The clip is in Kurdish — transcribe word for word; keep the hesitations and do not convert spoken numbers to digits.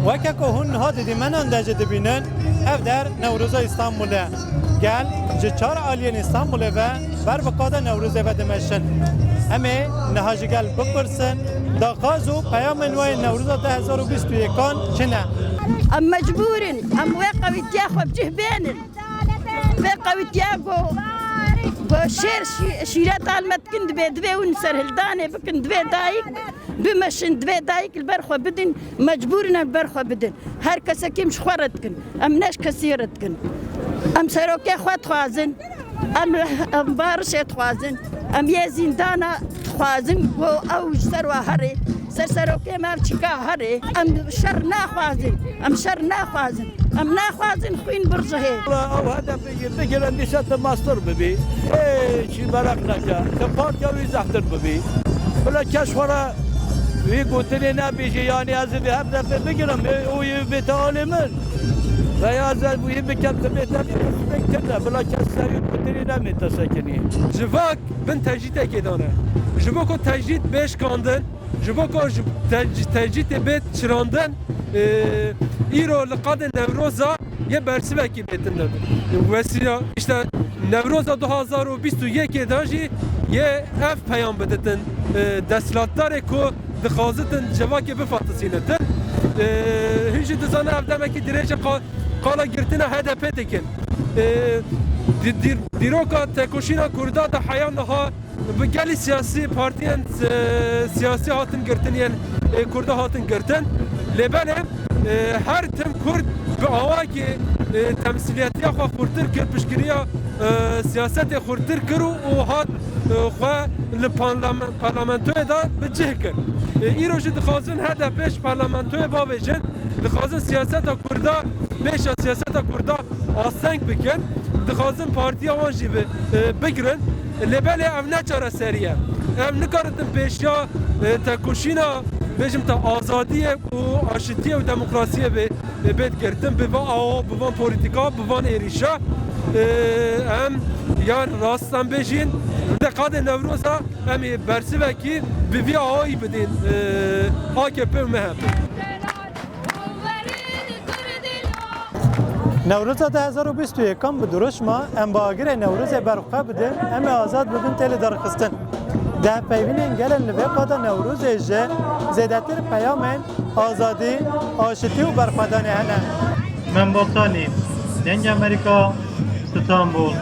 Weke ku hûn niha di dîmenan de jî dibînin, ev der Newroza Îstanbul e. Gel ji çar aliyên Îstanbulê ve ber bi qada Newrozê ve dimeşin. Em ê niha ji gel bipirsin, daxwaz û peyamên we yên Newroza du hezar û bîst û yekan çi ne? Em mecbûr in, em wê qewîtiya xwe bi cih bênin. Vê qewîtiya ku, ku şêr şî-, şîret almet dikin, divê, divê hûn serhildanê bikin, divê dayik bimeşin, divê dayik li ber xwe bidin, mecbûr in em li ber xwe bidin. Her kesekî em ji xwe re dikin. Em ne ji kesî re dikin. Em serokê xwe dixwazin. Em, em barişê dixwazin. Em yê zîndana dixwazin ku ew ji ser wa herê. Ser serokê me ev çîka herê. Em şer naxwazin. Em şer naxwazin. Em naxwazin xwîn birjihê. Ew H D P yê bigirin dîsa tu mastir bibî. Ê çî berek neke. Tu partiya wî zehtir bibî. Bila kes xwe re wî gotinê nebêje, yanî ez ê vê H D P bigirim, ê, û yê bête alê min. Veya ez wî bikem, tu bête min, tu bête min. Bila kes serî gotinê nemê te sekinî. Civak bin tecrîtekê dane. Ji bo ku tecrît bê şikandin, ji bo ku ji tec-, tecrîtê bê çirandin, e, îro li qadê Newroza yê bersivekî bêtin de. Wesîla, işte, Newroza du hazar û bîst û yekê de jî yê ev peyam biditin, e, desthilatdarê ku dixwazitin civakê bifatisînitin. E, hûn jî dizanin ev demekî dirêj e qa-, qala girtina H D P dikin. E, di-, di-, dîroka tekoşîna Kurda de heya niha bi gelî siyasî partiyên, e, siyasî hatin girtin, yên, e, Kurda hatin girtin. Lê belê, e, her tim Kurd bi awakî, e, temsîliyetiya xwe xurtir kir, piştgiriya, e, siyasetê xurtir kir û, û hat, e, xwe li parlame-, parlamentoyê de bi cih kir. E, îro jî dixwazin H D P ji parlamentoyê bavêjin, dixwazin siyaseta Kurda, pêşa siyaseta Kurda asteng bikin, dixwazin partiya wan jî bi, e, bigirin. Lê belê ev ne çareserî ye. Em nikaritin pêşiya, e, tekoşîna, bêjim te, azadiyê û aşitiyê û demokrasiyê bê, e, bê girtin, bi van awa, bi van polîtîka, bi van êrîşa. E, em yan rast em bêjin, de qadê Newroza em ê bersivekî bi vî awayî bidin, e, A K P û M H P. Newroza du hezar û bîst û yekan bi dirûşma "Em bi agirê Newrozê berxwe bidin, em ê azad bibin" tê lidarxistin. Di hevpeyvînên gelên li vê qada Newrozê jî zêdetir peyamên azadî, aşitî û berxwedanê hene. Membatanî, Dengê Amerîka, Stenbol.